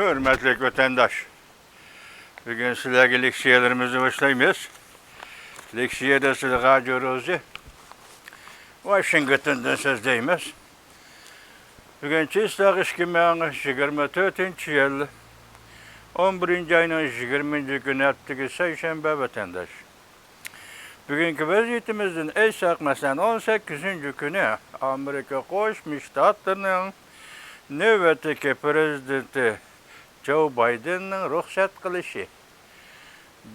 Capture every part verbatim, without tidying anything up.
ھۆرمەتلىك ۋەتەنداش، بۈگۈن سىلەرگە لېكسىيەلىرىمىزنى باشلايمىز. لېكسىيەدە سىلەرگە ھاجى روزى ۋاشىنگتوندىن سۆزلەيمىز. بۈگۈن چىسلاق ئىككى مىڭ يىگىرمە تۆتىنچى يىل، ئون بىرىنچى ئاينىڭ يىگىرمىنچى كۈنى، ھەپتىگە سەيشەنبە، ۋەتەنداش. بۈگۈنكى ۋەزىيىتىمىزدىن ئېيتساق، مەسىلەن، ئون سەككىزىنچى كۈنى ئامېرىكا قوشما شتاتلىرىنىڭ نۆۋەتتىكى پىرېزىدېنتى جو بايدېننىڭ رۇخسەت قىلىشى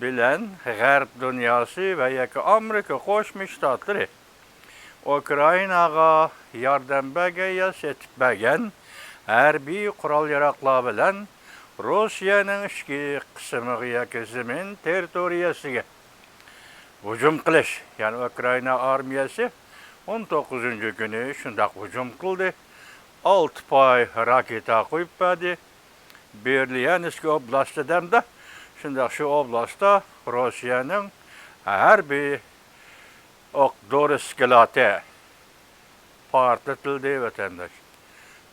بىلەن غەرب دۇنياسى ۋە ياكى ئامېرىكا قوشما شتاتلىرى ئۇكرائىناغا ياردەم بەرگەن يا سېتىپ بەرگەن ھەربىي قورال-ياراغلار بىلەن روسىيەنىڭ ئىچكى قىسمىغا ياكى زېمىن تېررىتورىيەسىگە ھۇجۇم قىلىش، يەنى ئۇكرائىنا ئارمىيەسى ئون توققۇزىنچى كۈنى شۇنداق ھۇجۇم قىلدى. ئالتە پاي راكېتا قويۇپ بەردى. بېرليانسكى ئوبلاستى دەمدە، شۇنداق شۇ ئوبلاستتا روسىيەنىڭ ھەربىي ئوق دورا ئىسكىلاتى پارتلىتىلدى، ۋەتەنداش.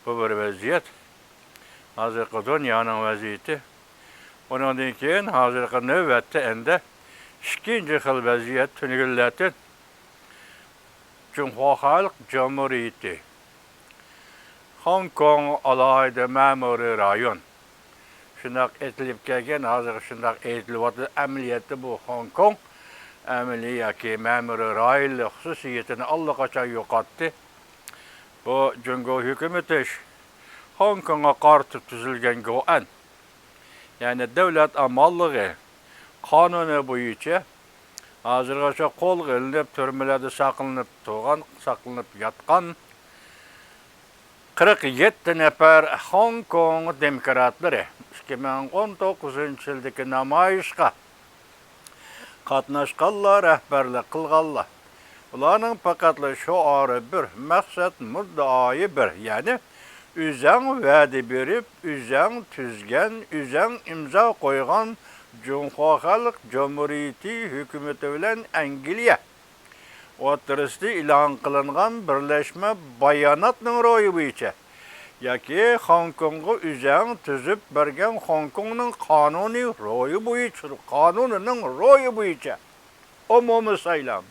بۇ بىر ۋەزىيەت. ھازىرقى دۇنيانىڭ ۋەزىيىتى. ئۇنىڭدىن كېيىن ھازىرقى نۆۋەتتە ئەندى ئىككىنچى خىل ۋەزىيەت تۈنۈگۈنلەتىن جۇڭخۇا خەلق جۇمھۇرىيىتى، خوڭكوڭ ئالاھىدە مەمۇرىي رايون. شۇنداق ئېيتىلىپ كەلگەن، ھازىر شۇنداق ئېيتىلىۋاتىدۇ. ئەمەلىيەتتە بۇ خوڭكوڭ ئەمەلىي ياكى مەمۇرىي رايونلۇق خۇسۇسىيىتىنى ئاللىقاچان يوقاتتى. بۇ جۇڭگو ھۆكۈمىتى خوڭكوڭغا قارىتىپ تۈزۈلگەن گوئەن، يەنى دۆلەت ئامانلىقى قانۇنى بويىچە ھازىرغىچە قولغا ئېلىنىپ، تۈرمىلەردە ساقلىنىپ تۇرغان، ساقلىنىپ ياتقان قىرىق يەتتە نەپەر خوڭكوڭ دېموكراتلىرى ئىككى مىڭ ئون توققۇزىنچى يىلدىكى نامايىشقا قاتناشقانلار، رەھبەرلىك قىلغانلار. ئۇلارنىڭ پەقەتلا شوئارى بىر، مەقسەت مۇددىئايى بىر، يەنى ئۆزەڭ ۋەدە بېرىپ، ئۆزەڭ تۈزگەن، ئۆزەڭ ئىمزا قويغان جۇڭخۇا خەلق جۇمھۇرىيىتى ھۆكۈمىتى بىلەن ئەنگلىيە ئوتتۇرىسىدا ئېلان قىلىنغان بىرلەشمە باياناتنىڭ روھى بويىچە ياكى خوڭكوڭغا ئۆزەڭ تۈزۈپ بەرگەن خوڭكوڭنىڭ قانۇنىي روھى بويىچە، قانۇنىنىڭ روھى بويىچە ئومۇمىي سايلام،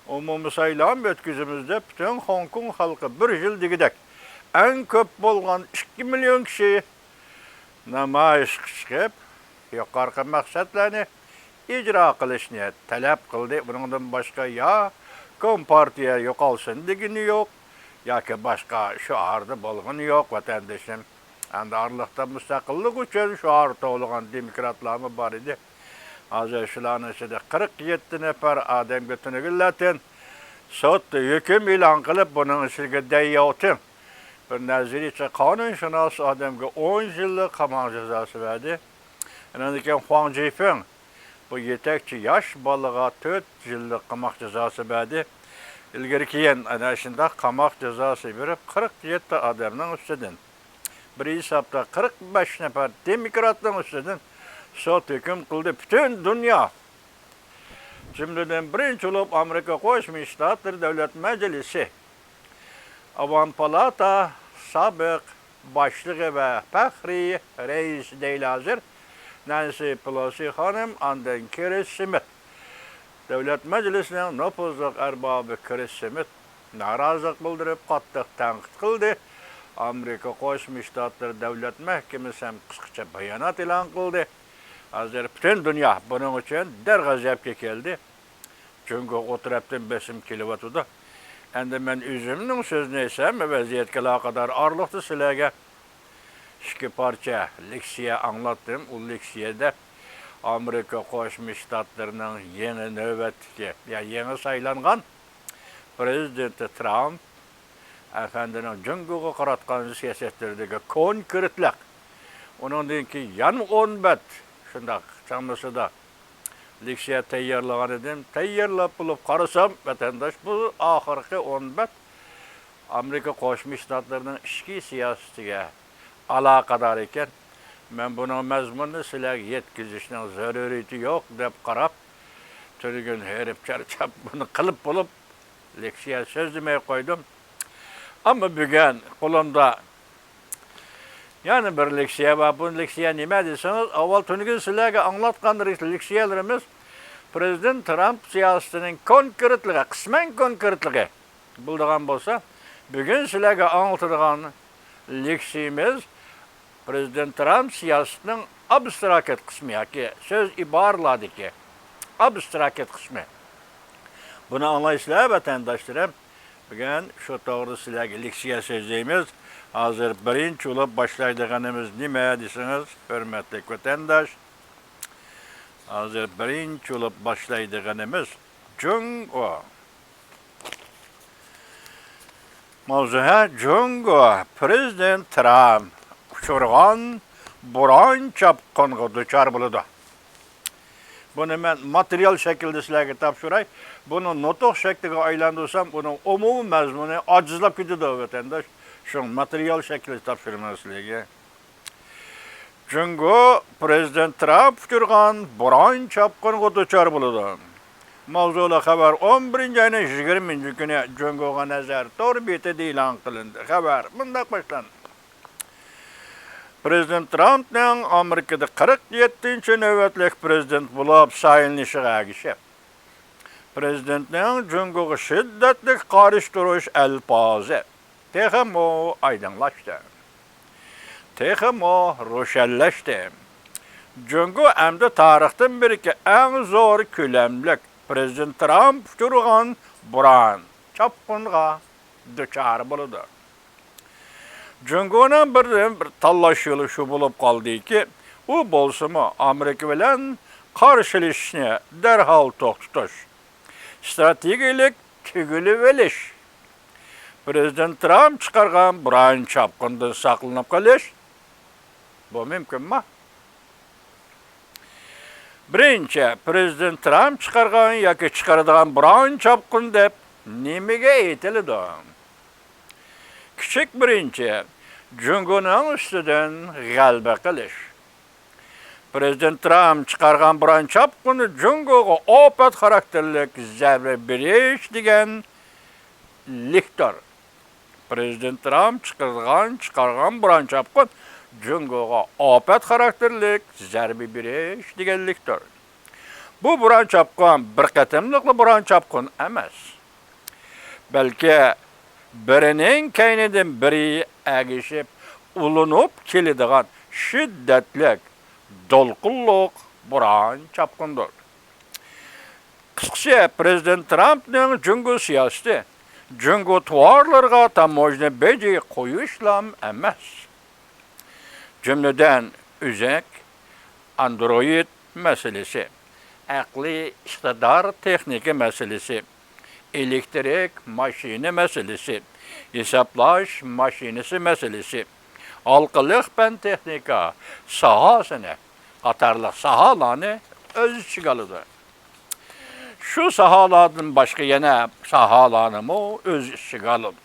ئومۇمىي سايلام ئۆتكۈزىمىز دەپ پۈتۈن خوڭكوڭ خەلقى بىر يىل دېگۈدەك ئەڭ كۆپ بولغان ئىككى مىليون كىشى نامايىشقا چىقىپ، يۇقىرىقى مەقسەتلەرنى ئىجرا قىلىشنى تەلەپ قىلدى. بۇنىڭدىن باشقا يا كومپارتىيە يوقالسۇن دېگىنى يوق، ياكى باشقا شوئاردا بولغىنى يوق، ۋەتەندىشىم. ئەمدى ئارىلىقتا مۇستەقىللىق ئۈچۈن شوئار توۋلىغان دېموكراتلارمۇ بار ئىدى. ھازىر شۇلارنىڭ ئىچىدە قىرىق يەتتە نەپەر ئادەمگە تۈنۈگۈنلەتىن سوت ھۆكۈم ئېلان قىلىپ، بۇنىڭ ئىچىدىكى دەي ياۋتىڭ، بىر نەزەرىيچى قانۇنشۇناس ئادەمگە ئون يىللىق قاماق جازاسى بەردى. ئاندىن كېيىن خۇاڭ جىفېڭ، بۇ يېتەكچى ياش بالىغا تۆت يىللىق قاماق جازاسى بەردى. ئىلگىرى كېيىن ئەنە شۇنداق قاماق جازاسى بېرىپ، قىرىق يەتتە ئادەمنىڭ ئۈستىدىن، بىر ھېسابتا قىرىق بەش نەپەر دېموكراتنىڭ ئۈستىدىن سوت ھۆكۈم قىلدى. پۈتۈن دۇنيا، جۈملىدىن بىرىنچى بولۇپ ئامېرىكا قوشما شتاتلىرى دۆلەت مەجلىسى ئاۋام پالاتا سابىق باشلىقى ۋە پەخرىي رەئىسى دەيلى ھازىر، نەنسى پېلوسى خانىم، ئاندىن كىرىس سىمىت، دۆلەت مەجلىسىنىڭ نوپۇزلۇق ئەربابى كىرىس سىمىت نارازىلىق بىلدۈرۈپ، قاتتىق تەنقىد قىلدى. ئامېرىكا قوشما شتاتلىرى دۆلەت مەھكىمىسى ھەم قىسقىچە بايانات ئېلان قىلدى. ھازىر پۈتۈن دۇنيا بۇنىڭ ئۈچۈن دەرغەزەپكە كەلدى. جۇڭگوغا ئۇ تەرەپتىن بېسىم كېلىۋاتىدۇ. ئەمدى مەن ئۆزۈمنىڭ سۆزىنى ئېيتسام، ۋەزىيەتكە ئالاقىدار ئارىلىقتا سىلەرگە ئىككى پارچە لېكسىيە ئاڭلاتتىم. ئۇ لېكسىيەدە ئامېرىكا قوشما شتاتلىرىنىڭ يېڭى نۆۋەتتىكى، يا يېڭى سايلانغان پىرېزىدېنتى ترامپ ئەپەندىنىڭ جۇڭگوغا قاراتقان سىياسەتلىرىدىكى كونكرېتلىق، ئۇنىڭدىن كېيىن يەنە ئون بەت شۇنداق چامىسىدا لېكسىيە تەييارلىغان ئىدىم. تەييارلاپ بولۇپ قارىسام، ۋەتەنداش، بۇ ئاخىرقى ئون بەت ئامېرىكا قوشما شتاتلىرىنىڭ ئىچكى سىياسىتىگە ئالاقىدار ئىكەن. مەن بۇنىڭ مەزمۇنىنى سىلەرگە يەتكۈزۈشنىڭ زۆرۈرىيىتى يوق دەپ قاراپ، تۈنۈگۈن ھېرىپ چارچاپ بۇنى قىلىپ بولۇپ، لېكسىيە سۆزلىمەي قويدۇم. ئەمما بۈگۈن قولۇمدا يەنە بىر لېكسىيە بار. بۇ لېكسىيە نېمە دېسىڭىز، ئاۋۋال تۈنۈگۈن سىلەرگە ئاڭلاتقان لېكسىيەلىرىمىز پرېزىدېنت ترامپ سىياسىتىنىڭ كونكرېتلىقى، قىسمەن كونكرېتلىقى بولىدىغان بولسا، بۈگۈن سىلەرگە ئاڭلىتىدىغان لېكسىيىمىز پرېزىدېنت ترامپ سىياسىتىنىڭ ئابستراكت قىسمى ياكى سۆز ئىبارىلەردىكى ئابستراكت قىسمى. بۇنى ئاڭلايسىلەر، ۋەتەنداشلىرىم. بۈگۈن شۇ توغرىدا سىلەرگە لېكسىيە سۆزلەيمىز. ھازىر بىرىنچى بولۇپ باشلايدىغىنىمىز نېمە دېسىڭىز، ھۆرمەتلىك ۋەتەنداش، ھازىر بىرىنچى بولۇپ باشلايدىغىنىمىز جۇڭگو. ماۋزۇ ھە، جۇڭگو پرېزىدېنت ترامپ ئۇچرىغان بوران چاپقۇنغا دۇچار بولىدۇ. بۇنى مەن ماتېرىيال شەكلىدە سىلەرگە تاپشۇراي. بۇنى نۇتۇق شەكلىگە ئايلاندۇرسام، بۇنىڭ ئومۇمىي مەزمۇنى ئاجىزلاپ كېتىدۇ، ۋەتەنداش. شۇڭا ماتېرىيال شەكلىدە تاپشۇرىمەن سىلەرگە. جۇڭگو پرېزىدېنت ترامپ ئۇچرىغان بوران چاپقۇنغا دۇچار بولىدۇ. ماۋزۇلۇق خەۋەر ئون بىرىنچى ئاينىڭ يىگىرمىنچى كۈنى جۇڭگوغا نەزەر تور بېتىدە ئېلان قىلىندى. خەۋەر مۇنداق باشلاندى. پرېزىدېنت ترامپنىڭ ئامېرىكىدا قىرىق يەتتىنچى نۆۋەتلىك پرېزىدېنت بولۇپ سايلىنىشىغا ئەگىشىپ، پرېزىدېنتنىڭ جۇڭگوغا شىددەتلىك قارشى تۇرۇش ئەلپازى تېخىمۇ ئايدىڭلاشتى، تېخىمۇ روشەنلەشتى. جۇڭگو ئەمدى تارىختىن بېرىكى ئەڭ زور كۆلەملىك پرېزىدېنت ترامپ ئۇچرىغان بوران چاپقۇنغا دۇچار بولىدۇ. جۇڭگونىڭ بىردىنبىر تاللاش يولى شۇ بولۇپ قالدىكى، ئۇ بولسىمۇ ئامېرىكا بىلەن قارشىلىشىشنى دەرھال توختىتىش، ئىستراتېگىيەلىك تۈگۈلۈۋېلىش، پرېزىدېنت ترامپ چىقارغان بوران چاپقۇنىدىن ساقلىنىپ قېلىش، بۇ مۇمكىنمۇ؟ بىرىنچى، پرېزىدېنت ترامپ چىقارغان ياكى چىقىرىدىغان بوران چاپقۇن دەپ نېمىگە ئېيتىلىدۇ؟ كىچىك بىرىنچى، جۇڭگونىڭ ئۈستىدىن غەلىبە قىلىش. پرېزىدېنت ترامپ چىقارغان بوران چاپقۇنى جۇڭگوغا ئاپەت خاراكتېرلىك زەربە بېرىش دېگەنلىكتۇر. پرېزىدېنت ترامپ چىقىرغان، چىقارغان بوران چاپقۇن جۇڭگوغا ئاپەت خاراكتېرلىك زەربە بېرىش دېگەنلىكتۇر. بۇ بوران چاپقۇن بىر قېتىملىقلا بوران چاپقۇن ئەمەس، بەلكى بىرىنىڭ كەينىدىن بىرى ئەگىشىپ ئۇلىنىپ كېلىدىغان شىددەتلىك دولقۇنلۇق بوران چاپقۇندۇر. قىسقىسى، پرېزىدېنت ترامپنىڭ جۇڭگو سىياسىتى جۇڭگو تاۋارلىرىغا تاموژنا بېجى قويۇشلام ئەمەس. جۈملىدىن ئۈزۈك ئاندرويىد مەسىلىسى، ئەقلىي ئىقتىدار تېخنىكا مەسىلىسى، ئېلېكتىرىك ماشىنا مەسىلىسى، ھېسابلاش ماشىنىسى مەسىلىسى، ھالقىلىق پەن تېخنىكا ساھەسىنى قاتارلىق ساھەلەرنى ئۆز ئىچىگە ئالىدۇ. شۇ ساھەلەردىن باشقا يەنە ساھەلەرنىمۇ ئۆز ئىچىگە ئالىدۇ.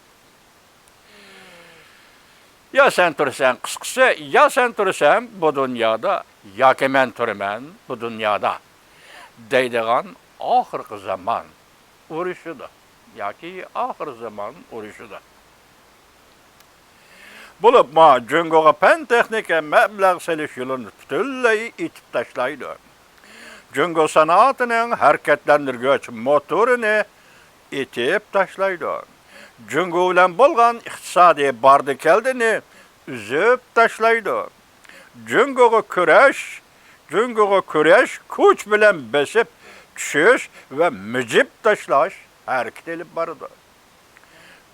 يا سەن تۇرىسەن، قىسقىسى، يا سەن تۇرىسەن بۇ دۇنيادا، ياكى مەن تۇرىمەن بۇ دۇنيادا دەيدىغان ئاخىرقى زامان ئۇرۇشىدۇر ياكى ئاخىر زامان ئۇرۇشىدۇر. بولۇپمۇ جۇڭگوغا پەن تېخنىكا مەبلەغ سېلىش يولىنى پۈتۈنلەي ئېتىپ تاشلايدۇ. جۇڭگو سانائىتىنىڭ ھەرىكەتلەندۈرگۈچ موتورىنى ئېتىپ تاشلايدۇ. جۇڭگو بىلەن بولغان ئىقتىسادىي باردى-كەلدىنى ئۈزۈپ تاشلايدۇ. جۇڭگوغا كۈرەش، جۇڭگوغا كۈرەش، كۈچ بىلەن بېسىپ چۈشۈش ۋە مىجىپ تاشلاش ھەرىكىتى ئېلىپ بارىدۇ.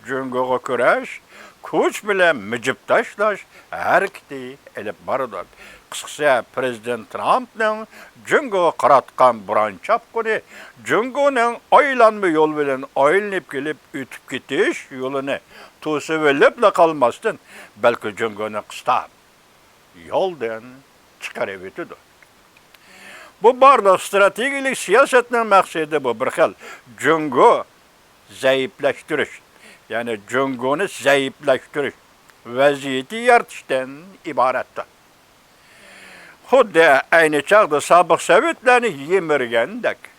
جۇڭگوغا كۈرەش، كۈچ بىلەن مىجىپ تاشلاش ھەرىكىتى ئېلىپ بارىدۇ. قىسقىسى، پرېزىدېنت ترامپنىڭ جۇڭگوغا قاراتقان بوران چاپقۇنى جۇڭگونىڭ ئايلانما يول بىلەن ئايلىنىپ كېلىپ ئۆتۈپ كېتىش يولىنى توسۇۋېلىپلا قالماستىن، بەلكى جۇڭگونى قىستاپ، يولدىن چىقىرىۋېتىدۇ. بۇ بارلىق ئىستراتېگىيەلىك سىياسەتنىڭ مەقسىتى بۇ بىر خىل جۇڭگو زەئىپلەشتۈرۈش، يەنى جۇڭگونى زەئىپلەشتۈرۈش ۋەزىيىتى يارىتىشتىن ئىبارەتتۇر. خۇددى ئەينى چاغدا سابىق سوۋېتلارنى يىمىرگەندەك،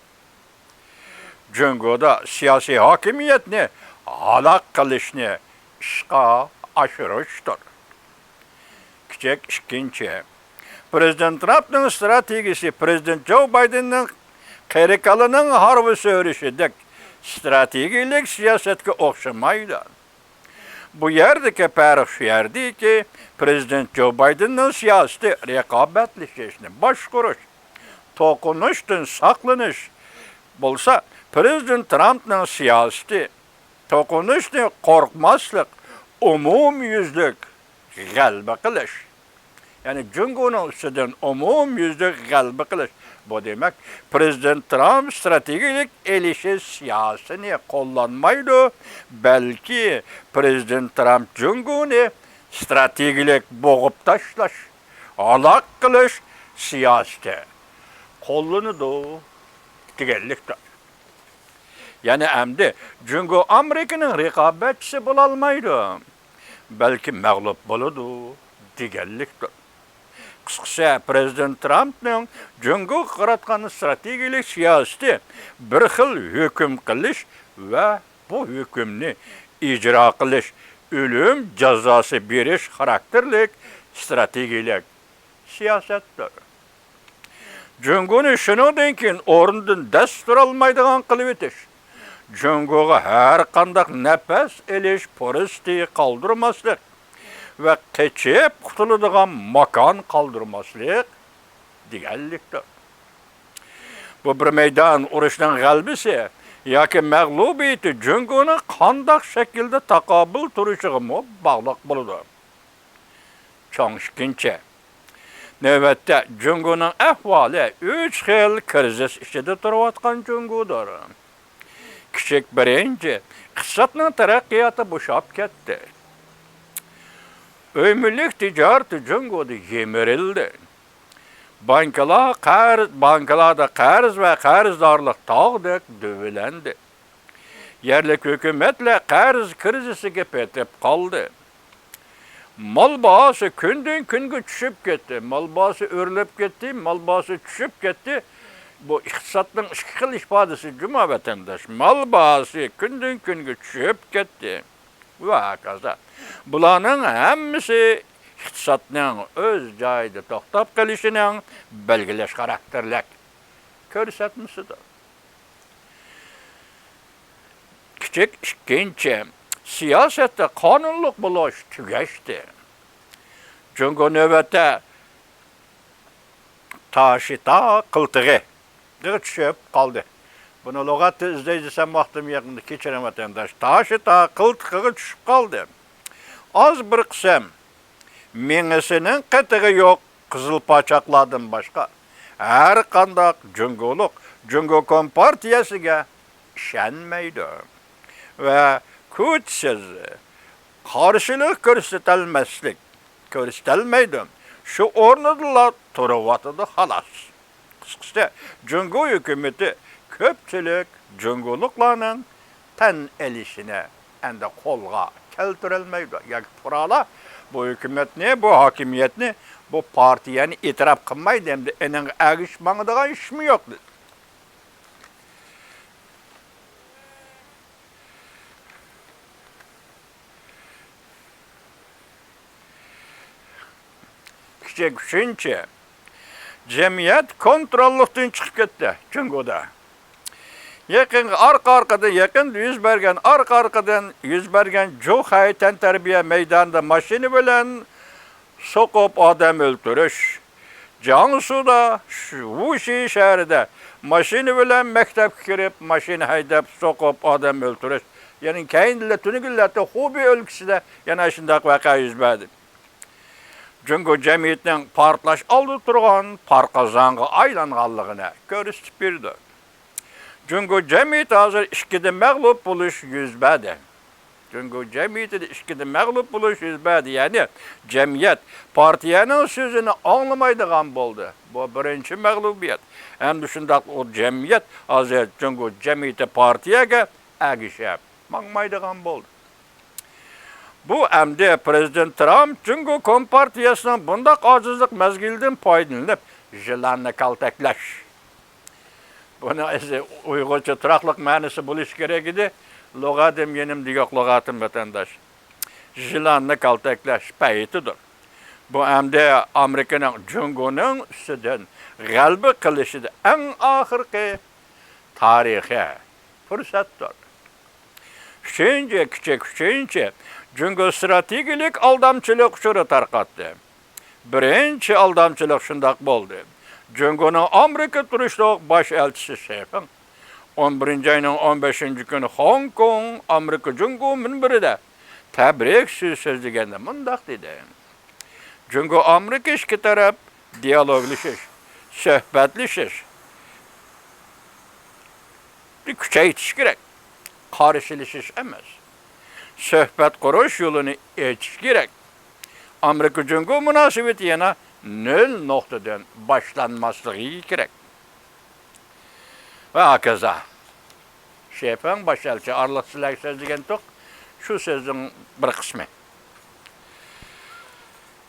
جۇڭگودا سىياسىي ھاكىمىيەتنى ھالاك قىلىشنى ئىشقا ئاشۇرۇشتۇر. ئىككىنچى، پىرېزىدېنت ترامپنىڭ ئىستراتېگىيىسى پىرېزىدېنت جو بايدېننىڭ قېرى كالىنىڭ ھارۋا سۆرىشىدەك ئىستراتېگىيىلىك سىياسەتكە ئوخشىمايدۇ. بۇ يەردىكى پەرق شۇ يەردىكى، پىرېزىدېنت جو بايدېننىڭ سىياسىتى رىقابەتلىشىشنى باشقۇرۇش، توقۇنۇشتىن ساقلىنىش بولسا، پىرېزىدېنت ترامپنىڭ سىياسىتى توقۇنۇشنى قورقماسلىق، ئومۇميۈزلۈك غەلىبە قىلىش. يەنى جۇڭگونىڭ ئۈستىدىن ئومۇميۈزلۈك غەلىبە قىلىش. بۇ دېمەك، پىرېزىدېنت ترامپ ئىستراتېگىيىلىك ئېلىشىش سىياسىتىنى قوللانمايدۇ، بەلكى پىرېزىدېنت ترامپ جۇڭگونى ئىستراتېگىيىلىك بوغۇپ تاشلاش، ھالاك قىلىش سىياسىتى قوللىنىدۇ دېگەنلىكتۇر. يەنى ئەمدى جۇڭگو ئامېرىكىنىڭ رىقابەتچىسى بولالمايدۇ، بەلكى مەغلۇپ بولىدۇ دېگەنلىكتۇر. قىسقىسى، پىرېزىدېنت ترامپنىڭ جۇڭگوغا قاراتقان ئىستراتېگىيىلىك سىياسىتى بىر خىل ھۆكۈم قىلىش ۋە بۇ ھۆكۈمنى ئىجرا قىلىش، ئۆلۈم جازاسى بېرىش خاراكتېرلىك ئىستراتېگىيىلىك سىياسەتتۇر. جۇڭگونى شۇنىڭدىن كېيىن ئورنىدىن دەس تۇرالمايدىغان قىلىۋېتىش، جۇڭگوغا ھەرقانداق نەپەس ئېلىش پۇرسىتى قالدۇرماسلىق ۋە قېچىپ قۇتۇلىدىغان ماكان قالدۇرماسلىق دېگەنلىكتۇر. بۇ بىر مەيدان ئۇرۇشنىڭ غەلىبىسى ياكى مەغلۇبىيىتى جۇڭگونىڭ قانداق شەكىلدە تاقابىل تۇرۇشىغىمۇ باغلىق بولىدۇ. چوڭ ئىككىنچى، نۆۋەتتە جۇڭگونىڭ ئەھۋالى ئۈچ خىل كىرىزىس ئىچىدە تۇرۇۋاتقان جۇڭگودۇر. كىچىك بىرىنچى، ئىقتىسادنىڭ تەرەققىياتى بوشاپ كەتتى. ئۆي مۈلۈك تىجارىتى جۇڭگودا يىمىرىلدى. بانكىلار قەرز، بانكىلاردا قەرز ۋە قەرزدارلىق تاغدەك دۆۋىلەندى. يەرلىك ھۆكۈمەتلەر قەرز كىرىزىسىگە پېتىپ قالدى. مال باھاسى كۈندىن كۈنگە چۈشۈپ كەتتى. مال باھاسى ئۆرلەپ كەتتى، مال باھاسى چۈشۈپ كەتتى. بۇ ئىقتىسادنىڭ ئىككى خىل ئىپادىسى جۇما ۋەتەنداش. مال باھاسى كۈندىن كۈنگە چۈشۈپ كەتتى. ۋە ھاكازا. بۇلارنىڭ ھەممىسى ئىقتىسادنىڭ ئۆز جايىدا توختاپ قېلىشىنىڭ بەلگىلەش خاراكتېرلىك كۆرسەتمىسىدۇر. كىچىك ئىككىنچى، سىياسەتتە قانۇنلۇق بولۇش تۈگەشتى. جۇڭگو نۆۋەتتە تاشىتا قىلتىقى غا چۈشۈپ قالدى. بۇنى لۇغەتتە ئىزدەي دېسەم ۋاقتىم يېقىندا، كەچۈرۈڭ ۋەتەنداش. تاشىتا قىلتىقىغا چۈشۈپ قالدى. ئاز بىر قىسىم مېڭىسىنىڭ قېتىقى يوق قىزىل پاچاقلاردىن باشقا ھەر قانداق جۇڭگولۇق جۇڭگو كومپارتىيەسىگە ئىشەنمەيدۇ ۋە كۈچسىز قارشىلىق كۆرسىتەلمەسلىك، كۆرسىتەلمەيدۇ. شۇ ئورنىدىلا تۇرۇۋاتىدۇ، خالاس. قىسقىسى، جۇڭگو ھۆكۈمىتى كۆپچىلىك جۇڭگولۇقلارنىڭ تەن ئېلىشىنى ئەمدى قولغا كەلتۈرەلمەيدۇ. ياكى پۇقرالار بۇ ھۆكۈمەتنى، بۇ ھاكىمىيەتنى، بۇ پارتىيەنى ئېتىراپ قىلمايدۇ، ئەمدى ئېنىڭغا ئەگىشىپ ماڭىدىغان ئىشمۇ يوق. كىچىك ئۈچىنچى، جەمئىيەت كونتروللۇقتىن چىقىپ كەتتى جۇڭگودا. يېقىنقى ئارقا-ئارقىدىن، يېقىندا يۈز بەرگەن، ئارقا-ئارقىدىن يۈز بەرگەن جۇخەي تەنتەربىيە مەيدانىدا ماشىنا بىلەن سوقۇپ ئادەم ئۆلتۈرۈش، جياڭسۇدا، ش-، ۋۇشى شەھىرىدە ماشىنا بىلەن مەكتەپكە كىرىپ، ماشىنا ھەيدەپ، سوقۇپ ئادەم ئۆلتۈرۈش. يەنى كەينىدىلا تۈنۈگۈنلەردە خۇبېي ئۆلكىسىدە يەنە شۇنداق ۋەقە يۈز بەردى. جۇڭگو جەمئىيىتىنىڭ پارتلاش ئالدىدا تۇرغان پارقازانغا ئايلانغانلىقىنى كۆرسىتىپ بېرىدۇ. جۇڭگو جەمئىيىتى ھازىر ئىككىدە مەغلۇپ بولۇش يۈز بەردى. جۇڭگو جەمئىيىتىدە ئىككىدە مەغلۇپ بولۇش يۈز بەردى. يەنى جەمئىيەت پارتىيەنىڭ سۆزىنى ئاڭلىمايدىغان بولدى. بۇ بىرىنچى مەغلۇبىيەت. ھەمدە شۇنداق ئۇ جەمئىيەت ھازىر جۇڭگو جەمئىيىتى پارتىيەگە ئەگىشىپ ماڭمايدىغان بولدى. بۇ ئەمدى پىرېزىدېنت ترامپ جۇڭگو كومپارتىيەسىنىڭ بۇنداق ئاجىزلىق مەزگىلىدىن پايدىلىنىپ، يىلاننى كالتەكلەش. بۇنىڭ ئەسلى ئۇيغۇرچە تۇراقلىق مەنىسى بولۇشى كېرەك ئىدى. لۇغەتىم يېنىمدا يوق، لۇغەتىم ۋەتەنداش. يىلاننى كالتەكلەش پەيتىدۇر. بۇ ئەمدى ئامېرىكىنىڭ جۇڭگونىڭ ئۈستىدىن غەلىبە قىلىشىدا ئەڭ ئاخىرقى تارىخىي پۇرسەتتۇر. ئۈچىنچى، كىچىك ئۈچىنچى، جۇڭگو ستراتېگىيەلىك ئالدامچىلىق ئۇچۇرى تارقاتتى. بىرىنچى ئالدامچىلىق شۇنداق بولدى. جۇڭگونىڭ ئامېرىكا تۇرۇشلۇق باش ئەلچىسى شېفېڭ ئون بىرىنچى ئاينىڭ ئون بەشىنچى كۈنى خوڭكوڭ ئامېرىكا جۇڭگو مۇنبىرىدە تەبرىك سۆز سۆزلىگەندە مۇنداق دېدى: جۇڭگو ئامېرىكا ئىككى تەرەپ دىيالوگلىشىش، سۆھبەتلىشىشنى كۈچەيتىش كېرەك. قارشىلىشىش ئەمەس. سۆھبەت قۇرۇش يولىنى ئېچىش كېرەك. ئامېرىكا جۇڭگو مۇناسىۋىتى يەنە نۆل نۇقتىدىن باشلانماسلىقى كېرەك. ۋە ھاكازا. شېفېڭ باش ئەلچى ئارىلىق سىلەرگە سۆزلىگەنتۇق، شۇ سۆزنىڭ بىر قىسمى.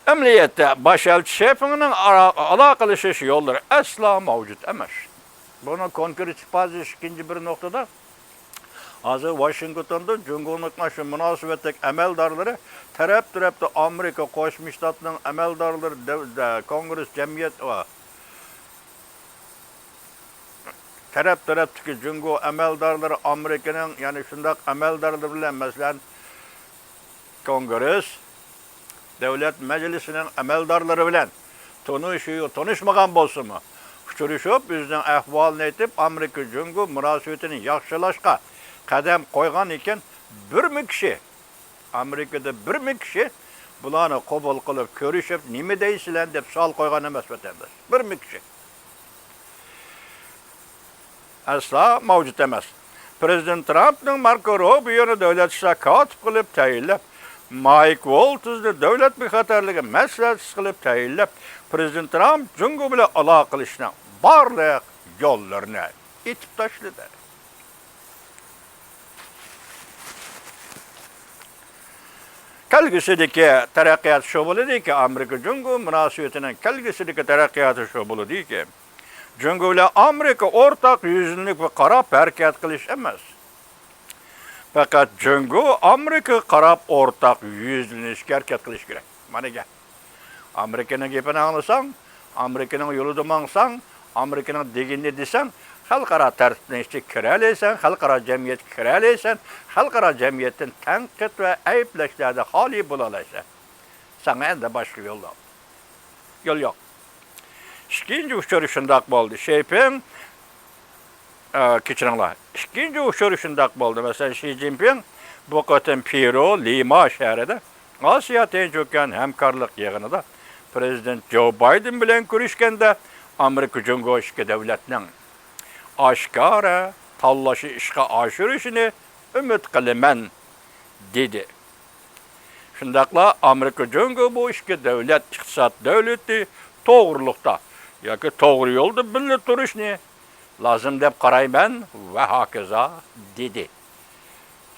ئەمەلىيەتتە، باش ئەلچى شېفېڭنىڭ ئارا-، ئالاقىلىشىش يوللىرى ئەسلا مەۋجۇت ئەمەس. بۇنىڭ كونكرېت ئىپادىسى ئىككىنچى بىر نۇقتىدا، ھازىر ۋاشىنگتوندا جۇڭگونىڭ مۇناسىۋەتلىك ئەمەلدارلىرى تەرەپ-تەرەپتە ئامېرىكا قوشما شتاتىنىڭ ئەمەلدارلىرى، دەۋ-، دە-، كونگرېس جەمئىيەت، ۋە تەرەپ-تەرەپتىكى جۇڭگو ئەمەلدارلىرى ئامېرىكىنىڭ يەنە شۇنداق ئەمەلدارلىرى بىلەن، مەسىلەن، كونگرېس، دۆلەت مەجلىسىنىڭ ئەمەلدارلىرى بىلەن تونۇشۇ-، تونۇشمىغان بولسىمۇ، ئۇچرىشىپ، ئۆزىنىڭ ئەھۋالىنى ئېيتىپ، ئامېرىكا جۇڭگو مۇناسىۋىتىنى ياخشىلاشقا قەدەم قويغان ئىكەن، بىرمۇ كىشى، ئامېرىكىدا بىرمۇ كىشى بۇلارنى قوبۇل قىلىپ، كۆرۈشۈپ، نېمە دەيسىلەر دەپ سوئال قويغان ئەمەس، ۋەتەنداش. بىرمۇ كىشى. ئەسلا مەۋجۇت ئەمەس. پىرېزىدېنت ترامپنىڭ ماركو روبىيونى دۆلەت ئىشلار كاتىپى قىلىپ تەيىنلەپ، مايك ۋولتزنى دۆلەت بىخەتەرلىكى مەسلىھەتچىسى قىلىپ تەيىنلەپ، پىرېزىدېنت ترامپ جۇڭگو بىلەن ئالاقىلىشىشنىڭ بارلىق يوللىرىنى ئېتىپ تاشلىدى. كەلگۈسىدىكى تەرەققىيات شۇ بولىدۇكى، ئامېرىكا جۇڭگو مۇناسىۋىتىنىڭ كەلگۈسىدىكى تەرەققىياتى شۇ بولىدۇكى، جۇڭگو بىلەن ئامېرىكا ئورتاق يۈزلىنىشكە قاراپ ھەرىكەت قىلىش ئەمەس. پەقەت جۇڭگو ئامېرىكىغا قاراپ ئورتاق يۈزلىنىشكە ھەرىكەت قىلىش كېرەك. مانا گەپ. ئامېرىكىنىڭ گېپىنى ئاڭلىساڭ، ئامېرىكىنىڭ يولىدا ماڭساڭ، ئامېرىكىنىڭ دېگىنىنى دېسەڭ، خەلقئارا تەرتىپنىڭ ئىچىگە كىرەلەيسەن، خەلقئارا جەمئىيەتكە كىرەلەيسەن، خەلقئارا جەمئىيەتتىن تەنقىد ۋە ئەيىبلەشلەردىن خالىي بولالايسەن. ساڭا ئەندى باشقا يول يوق. يول يوق. ئىككىنچى ئۇچۇر شۇنداق بولدى. شېپىڭ، ئە، كەچۈرۈڭلار. ئىككىنچى ئۇچۇر شۇنداق بولدى. مەسىلەن، شى جىنپىڭ بۇ قېتىم پېرۇ، لىما شەھىرىدە ئاسىيا تىنچ ئوكيان ھەمكارلىق يىغىنىدا پىرېزىدېنت جو بايدېن بىلەن كۆرۈشكەندە، ئامېرىكا جۇڭگو ئىككى دۆلەتنىڭ ئاشكارا تاللاشنى ئىشقا ئاشۇرۇشىنى ئۈمىد قىلىمەن، دېدى. شۇنداقلا ئامېرىكا جۇڭگو بۇ ئىككى دۆلەت ئىقتىساد دۆلىتى توغرىلىقتا ياكى توغرا يولدا بىللە تۇرۇشنى لازىم دەپ قارايمەن ۋە ھاكازا، دېدى.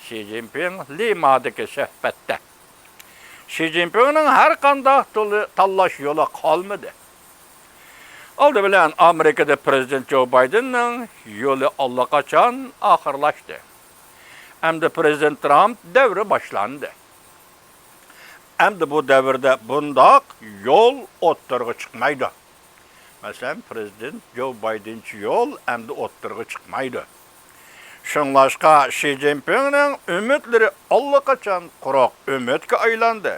شى جىنپىڭ لىمادىكى سۆھبەتتە. شى جىنپىڭنىڭ ھەر قانداق تولى-، تاللاش يولى قالمىدى. ئالدى بىلەن ئامېرىكىدا پىرېزىدېنت جو بايدېننىڭ يولى ئاللىقاچان ئاخىرلاشتى. ئەمدى پىرېزىدېنت ترامپ دەۋرى باشلاندى. ئەمدى بۇ دەۋردە بۇنداق يول ئوتتۇرىغا چىقمايدۇ. مەسىلەن، پىرېزىدېنت جو بايدېنچە يول ئەمدى ئوتتۇرىغا چىقمايدۇ. شۇڭلاشقا شى جىنپىڭنىڭ ئۈمىدلىرى ئاللىقاچان قۇرۇق ئۈمىدكە ئايلاندى.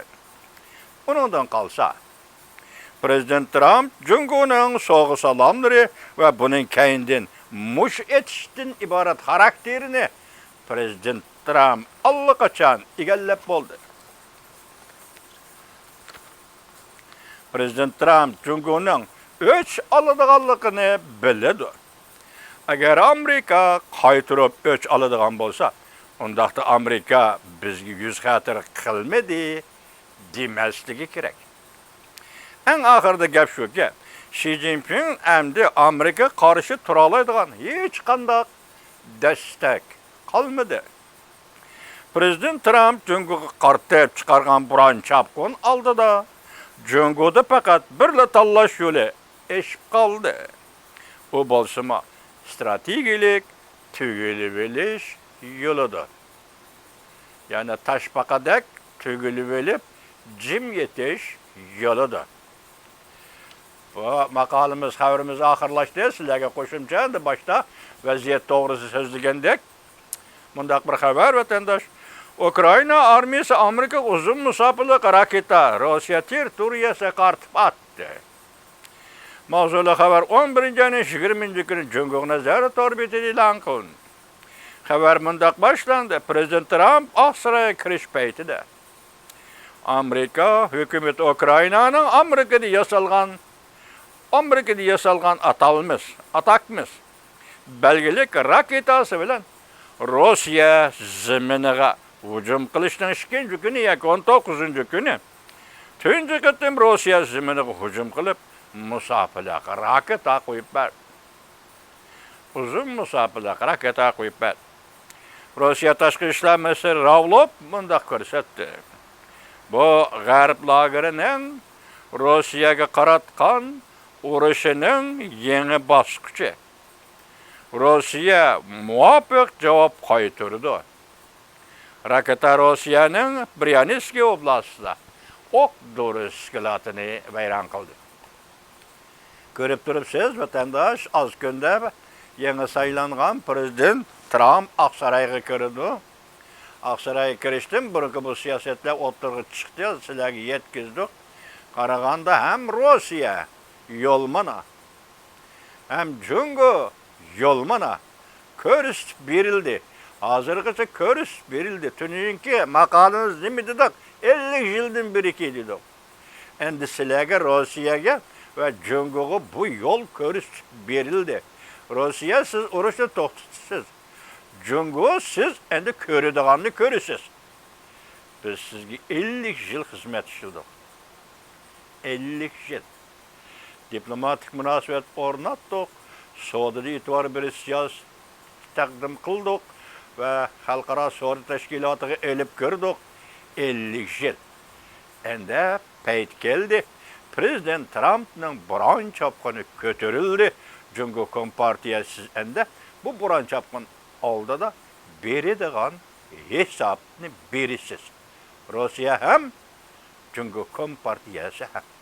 ئۇنىڭدىن قالسا، پىرېزىدېنت ترامپ جۇڭگونىڭ سوۋغا سالاملىرى ۋە بۇنىڭ كەينىدىن مۇش ئېتىشتىن ئىبارەت خاراكتېرىنى پىرېزىدېنت ترامپ ئاللىقاچان ئىگىلەپ بولدى. پىرېزىدېنت ترامپ جۇڭگونىڭ ئۆچ ئالىدىغانلىقىنى بىلىدۇ. ئەگەر ئامېرىكا قايتۇرۇپ ئۆچ ئالىدىغان بولسا، ئۇنداقتا ئامېرىكا بىزگە يۈز خەتىر قىلمىدى دېمەسلىكى كېرەك. ئەڭ ئاخىرىدا گەپ شۇكى، شى جىنپىڭ ئەمدى ئامېرىكىغا قارشى تۇرالايدىغان ھېچقانداق دەستەك قالمىدى. پىرېزىدېنت ترامپ جۇڭگوغا قارىتىپ چىقارغان بۇران چاپقۇن ئالدىدا جۇڭگودا پەقەت بىرلا تاللاش يولى ئېچىپ قالدى. ئۇ بولسىمۇ ستراتېگىيەلىك تۈگۈلۈۋېلىش يولىدۇر. يەنى تاشپاقادەك تۈگۈلۈۋېلىپ جىم يېتىش يولىدا. بۇ ماقالىمىز، خەۋىرىمىز ئاخىرلاشتى. سىلەرگە قوشۇمچە، ئەمدى باشتا ۋەزىيەت توغرىسى سۆزلىگەندەك، مۇنداق بىر خەۋەر، ۋەتەنداش. ئۇكرائىنا ئارمىيىسى ئامېرىكا ئۇزۇن مۇساپىلىك راكېتا روسىيە تېررىتورىيەسىگە قارىتىپ ئاتتى. ماۋزۇلۇق خەۋەر ئون بىرىنچى ئاينىڭ يىگىرمىنچى كۈنى جۇڭگو نەزەر تور بېتىدە ئېلان قىلىندى. خەۋەر مۇنداق باشلاندى: پىرېزىدېنت ترامپ ئاقسارايغا كىرىش پەيتىدە، ئامېرىكا ھۆكۈمىتى ئۇكرائىنانىڭ ئامېرىكىدا ياسالغان، ئامېرىكىدا ياسالغان ئاتالمىس، ئاتاكمىس بەلگىلىك راكېتاسى بىلەن روسىيە زېمىنىغا ھۇجۇم قىلىشنىڭ ئىككىنچى كۈنى ياكى ئون توققۇزىنچى كۈنى تۇنجى قېتىم روسىيە زېمىنىغا ھۇجۇم قىلىپ، مۇساپىلىك راكېتا قويۇپ بەردى. ئۇزۇن مۇساپىلىك راكېتا قويۇپ بەردى. روسىيە تاشقى ئىشلار مىنىستىرى راۋلوف مۇنداق كۆرسەتتى: بۇ غەرب لاگېرىنىڭ روسىيەگە قاراتقان ئۇرۇشىنىڭ يېڭى باسقۇچى. روسىيە مۇۋاپىق جاۋاب قايتۇرىدۇ. راكېتا روسىيەنىڭ بريانسكى ئوبلاستىدا ئوق دورا ئىسكىلاتىنى ۋەيران قىلدى. كۆرۈپ تۇرۇپسىز، ۋەتەنداش، ئاز كۈندە يېڭى سايلانغان پىرېزىدېنت ترامپ ئاقسارايغا كىرىدۇ. ئاقسارايغا كىرىشتىن بۇرۇنقى بۇ سىياسەتلەر ئوتتۇرىغا چىقتى، سىلەرگە يەتكۈزدۇق. قارىغاندا ھەم روسىيە يول مانا، ھەم جۇڭگو يول مانا، كۆرسىتىپ بېرىلدى. ھازىرغىچە كۆرسىتىپ بېرىلدى. تۈنۈگۈنكى ماقالىمىز نېمە دېدۇق؟ ئەللىك يىلدىن بېرىكى دېدۇق. ئەمدى سىلەرگە، روسىيەگە ۋە جۇڭگوغا بۇ يول كۆرسىتىپ بېرىلدى. روسىيە، سىز ئۇرۇشنى توختىتىسىز. جۇڭگو، سىز ئەمدى كۆرىدىغاننى كۆرىسىز. بىز سىزگە ئەللىك يىل خىزمەت ئىشلىدۇق. ئەللىك يىل دىپلوماتىك مۇناسىۋەت ئورناتتۇق، سودىدا ئېتىبار بېرىش سىياسىتى تەقدىم قىلدۇق ۋە خەلقئارا سودا تەشكىلاتىغا ئېلىپ كىردۇق. ئەللىك يىل. ئەمدى پەيت كەلدى. پىرېزىدېنت ترامپنىڭ بۇران چاپقىنى كۆتۈرۈلدى. جۇڭگو كومپارتىيەسى، سىز ئەمدى بۇ بۇران چاپقىن ئالدىدا بېرىدىغان ھېسابنى بېرىسىز. روسىيە ھەم جۇڭگو كومپارتىيەسى ھەم.